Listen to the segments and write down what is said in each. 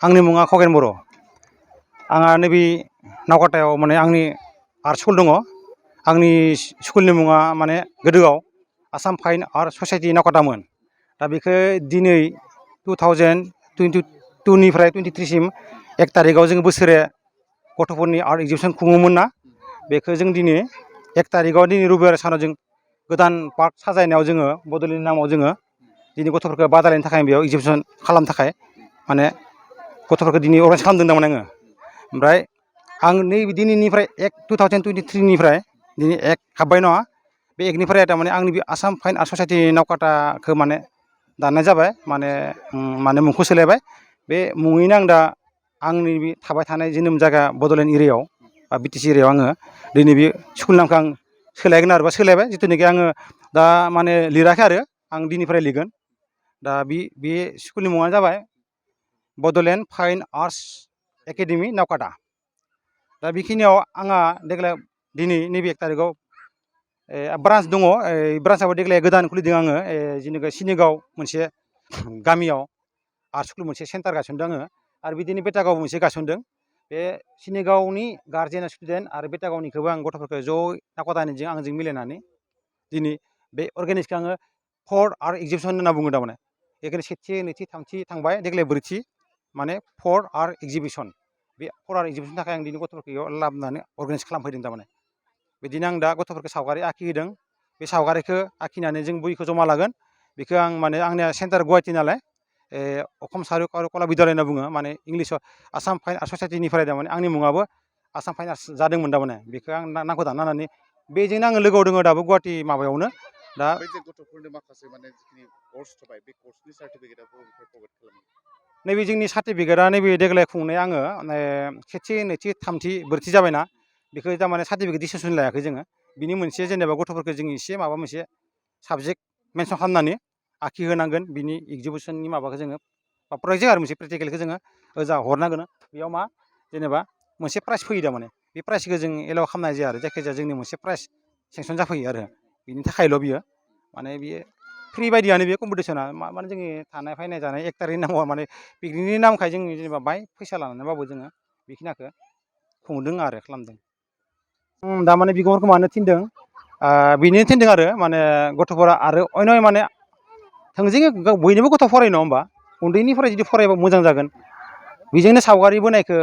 आंनि मुङा खगेन बर'। आंहा नैबे नावकाटायाव माने आंनि आर्ट स्कुल दङ। आंनि स्कुलनि मुङा माने गोदोआव आसाम फाइन आर्ट ससाइटि नावकाटामोन। दा बेखौ दिनै 2022 निफ्राय 23 सिम 1 थारिखआव जोङो बोसोरे गथ'फोरनि आर्ट एग्जिबिसन खुङोमोन ना, बेखौ जों दिनै 1 थारिखआव दिनै रबिबार सानाव जों गोदान पार्क साजायनायाव जोङो बड'लेण्डनि नामाव जोङो दिनै गथ'फोरखौ बादायलायनो थाखाय बेयाव एग्जिबिसन खालामनो थाखाय माने गथ'फोरखौ दिनै अरेन्ज खालामदों थारमाने आङो। ओमफ्राय आं नै दिनैनिफ्राय 2023 निफ्राय दिनै 1 हाबबाय नङा, बे 1 निफ्राय थारमाने आंनि बे आसाम फाइन आर्ट ससाइटि नावकाटाखौ माने दाननाय जाबाय, माने मुंखौ सोलायबाय। बे मुङैनो आं दा आंनि बे थाबाय थानाय जोनोम जायगा बड'लेण्ड एरियायाव बा बिटिसि एरियायाव आङो दिनै बे स्कुल नामखौ आं सोलायगोन आरो बा सोलायबाय, जिथुनाखि आङो दा माने लिराखै आरो आं दिनैनिफ्राय लिरगोन। दा बे स्कुलनि मुङानो जाबाय बड'लेण्ड फाइन आर्ट्स एकाडेमि नावकाटा। दा बेखिनियाव आंहा देग्लाय दिनै नैबे 1 थारिखआव ब्रान्स दङ। ब्रान्सआबो देग्लाय गोदान खुलिदों आङो, जेनेबा सिनिगाव मोनसे गामियाव आर्ट स्कुल मोनसे सेन्टार गायसनदों आङो, आरो बिदिनो बेटागाव मोनसे गायसनदों। बे सिनिगावनि गार्जेन स्टुडेन्ट आरो बेटागावनिखौबो आं गथ'फोरखौ ज' नावकाटानिजों आंजों मिलायनानै दिनै बे अर्गेनाइजखौ आङो 4th आर्ट एग्जिबिसन होनना बुङो थारमाने। बेखायनो सेथि नैथि थामथि थांबाय, देग्लाय ब्रैथि माने 4th आर्ट एग्जिबिसन। बे 4th आर्ट एग्जिबिसननि थाखाय आं दिनै गथ'फोरखौ बेयाव लाबोनानै अर्गेनाइज खालामफैदों थारमाने। बिदिनो आं दा गथ'फोरखौ सावगारि आखिहोदों। बे सावगारिखौ आखिनानै जों बहिखौ जमा लागोन। बेखौ आं माने आंनिया सेन्टार गुवाहाटि नालाय, अखम सारुक आरो कला बिद्यालय होनना बुङो, माने इंलिसाव आसाम फाइन आर्ट ससाइटिनिफ्राय थारमाने आंनि मुङाबो आसाम फाइन आर्ट्स जादोंमोन थारमाने। बेखौ आं नामखौ दानना होनानै बेजोंनो आङो लोगोआव दङ दाबो गुवाहाटि माबायावनो। दा बे जे गथ'फोरनो माखासे माने जिखिनि कर्स थाबाय, बे कर्सनि सार्टिफिकेटआ बबेनिफ्राय प्रभाइड खालामो? नैबे जोंनि सार्टिफिकेटआ नैबे देग्लाय खुंनाय आङो सेथि नैथि थामथि ब्रैथि जाबायना, बेखौ थारमाने सार्टिफिकेट डिसिसन लायाखै जोङो। बिनि मोनसे जेनेबा गथ'फोरखौ जों एसे माबा मोनसे साबजेक्ट मेनसन खालामनानै आखिहोनांगोन, बिनि एग्जिबिसननि माबाखौ जोङो प्रजेक्ट आरो मोनसे प्रेक्टिकेलखौ जोङो ओजा हरनांगोन। बेयाव मा जेनेबा मोनसे प्राइज फैयो थारमाने, बे प्राइजखौ जों एलाउ खालामनाय जाया आरो जायखिजाया जोंनि मोनसे प्राइज सेंसन जाफैयो आरो बिनि थाखायल' बियो माने बियो फ्रि बायदियानो बे कम्पिटिसना। माने जोंनि थानाय फैनाय जानाय 1 थारिखनि नामाव माने पिकनिकनि नामखाय जों जेनेबा बाहाय फैसा लानानैबाबो जोङो बेखिनिखौ खुंदों आरो खालामदों। दा माने बिगोमाखौ मानो थिनदों, बेनो थिनदों आरो माने गथ'फोरा आरो अन्य माने थोंजोङै बयनिबो गथ' फरायो नङा होमबा, उन्दैनिफ्राय जुदि फरायबा मोजां जागोन। बेजोंनो सावगारि बोनायखौ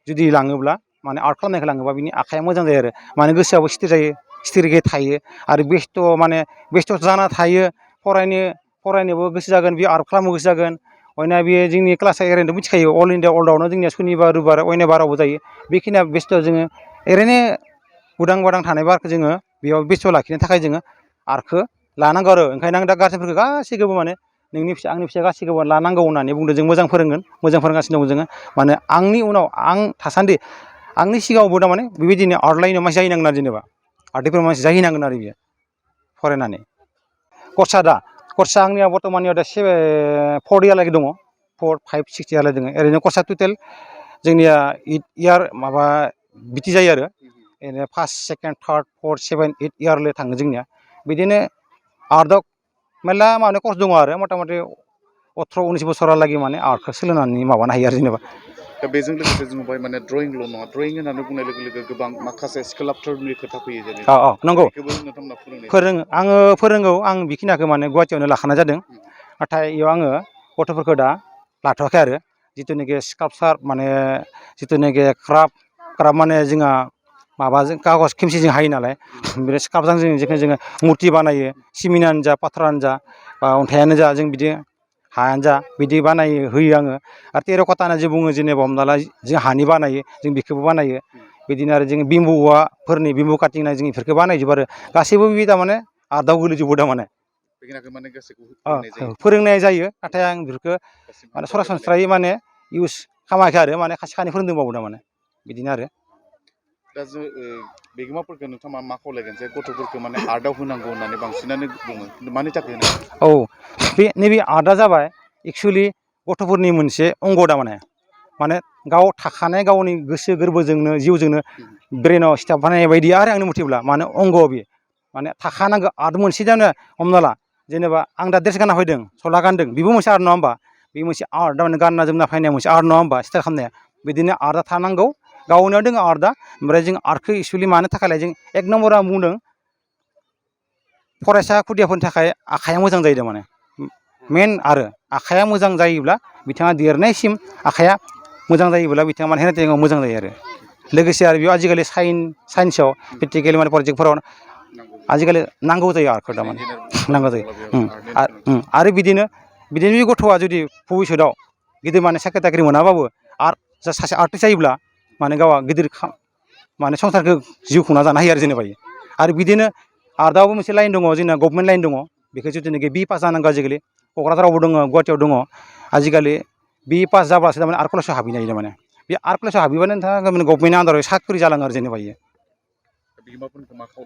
जुदि लाङोब्ला माने आर्ट खालामनायखौ लाङोबा बिनि आखाइया मोजां जायो आरो माने गोसोआबो स्थिर जायो, स्थिरै थायो। आरो बेस्थ' जाना थायो, फरायनोबो गोसो जागोन, बे आर्ट खालामनो गोसो जागोन। अयना बेयो जोंनि क्लासआ ओरैनोथ' मिथिखायो अल इन्डिया वर्ल्डआवनो जोंनिया सुनिबार रबिबार अयना बारावबो जायो। बेखिनिया बेस्थ' जोङो ओरैनो उदां बादां थानाय बारखौ जोङो बेयाव बेस्थ' लाखिनो थाखाय जोङो आर्टखौ लानांगौ आरो। ओंखायनो आं दा गार्जेनफोरखौ गासैखौबो माने नोंनि फिसा आंनि फिसा गासैखौबो लानांगौ होननानै बुंदों। जों मोजां फोरोंगोन, मोजां फोरोंगासिनो दङ जोङो। माने आंनि उनाव आं थासान्दि आंनि सिगाङावबो थारमाने बेबायदिनो आर्ट लाइनाव मानसि जाहैनांगोन आरो जेनेबा आर्टिस्टफोर मानसि जाहैनांगोन आरो बियो फरायनानै। कर्सआ आंनिया बर्थमाननियाव दा 4 इयारलागै दङ, 4, 5, 6 इयारलागै दङ। ओरैनो कर्सआ टटेल जोंनिया 8 इयार माबा बिटि जायो आरो ओरैनो 1st, 2nd, 3rd, 4th, 7, 8 इयारले थाङो जोंनिया। बिदिनो आर्टआव मेरला माने कर्स दङ आरो मथा मथि 18-19 बोसोरालागै माने आर्टखौ सोलोंनानै माबानो हायो आरो जेनेबा। दा बेजों लोगोसे जों बेवहाय माने ड्रयिंल' नङा, ड्रयिं होननानै बुंनाय लोगो लोगो गोबां माखासे स्काल्पचारनि खोथा फैयो जेनेबा। नंगौ बेखौबो नोंथांमोना फोरोंनाय जायो? आङो फोरोंगौ। आं बेखिनिखौ माने गुवाहाटियावनो लाखानाय जादों, नाथाय बेयाव आङो गथ'फोरखौ दा लाथ'वाखै आरो जिथुनाखि स्काल्पचार माने जिथुनाखि क्राफ्ट माने जोंहा माबाजों कागज खेमसिजों हायो नालाय, बे स्काल्पचारजों जेखौ जोङो मुर्ति बानायो, सिमेन्टआनो जा पाथरानो जा बा अन्थाइयानो जा, जों बिदि हायानो जा बिदि होयो आङो। आरो टेराक'टा होनना जे बुङो जेनेबा हमना ला जों हानि बानायो, जों बेखौबो बानायो। बिदिनो आरो जों बेम्बु औवाफोरनि बेम्बु काटिंनाय जों बेफोरखौ बानायजोबो आरो गासैबो बे थारमाने आर्टआव गोलैजोबो थारमाने। बेखिनिखौ माने गासैखौबो फोरोंनाय जायो? फोरोंनाय जायो, नाथाय आं बेफोरखौ गासिबो माने हाजोबनो हानाय सरासनस्रायै नङा। माने इउस खालामाखै आरो माने खासे खानै फोरोंदोंबाबो थारमाने बिदिनो आरो। दा जों बिगोमाफोरखौ नोंथाङा मा खावलायगोन जे गथ'फोरखौ माने आर्टआव होनांगौ होननानै बांसिनानो बुङो, खिन्थु मानि थाखाय होनांगौ? नैबे आर्टआ जाबाय एक्सुवेलि गथ'फोरनि मोनसे अंग' माने गाव थाखानाय गावनि गोसो गोरबोजोंनो जिउजोंनो ब्रेनाव सिथाबफानाय बायदि आरो आंनि मथेब्ला माने अंग' बेयो माने थाखानांगौ। आर्ट मोनसे जानो हमना ला जेनेबा आं दा ड्रेस गानना फैदों, सला गानदों, बेबो मोनसे आर्ट नङा होमबा? बे मोनसे आर्ट माने गानना जोमना फैनाया मोनसे आर्ट नङा होमबा स्टाइल खालामनाया बिदिनो आर्टआ थानांगौ गावनियाव दङ आर्टआ ओमफ्राय जों आर्टखौ एक्सुवेलि मानो थाखायलाय जों एक नम्बराव बुंदों फरायसा खुदियाफोरनि थाखाय आखाइया मोजां जायो माने मेन आरो आखाइया मोजां जायोब्ला बिथाङा देरनायसिम आखाइया मोजां जायोब्ला बिथाङा माने हेन्ड राइटिंआव मोजां जायो आरो लोगोसे आरो बेयाव आजिखालि साइन्सआव प्रेक्टिकेल माने प्रजेक्टफोराव आजिखालि नांगौ जायो आर्टखौ थारमाने नांगौ जायो आरो बिदिनो बे गथ'आ जुदि भबिष्यतआव गिदिर माने साख्रि ताख्रि मोनाबाबो आर्ट सासे आर्टिस्ट जायोब्ला माने गावहा गिदिर माने संसारखौ जिउ खुंना जानो हायो आरो जेनेबा आरो बिदिनो आर्टआवबो मोनसे लाइन दङ जोंना गभर्नमेन्ट लाइन दङ बेखौ जिथुनाखि बि पास जानांगौ आजिखालि क'क्राझारावबो दङ गुवाहाटियाव दङ आजिखालि बि पास जाब्लासो थारमाने आर्ट कलेजाव हाबहैनो हायो माने बे आर्ट कलेजाव हाबहैबानो नोंथाङा गभर्नमेन्टनि आन्दाराव साख्रि जालाङो आरो जेनेबा बिगोमाफोरखौ मा खावलायो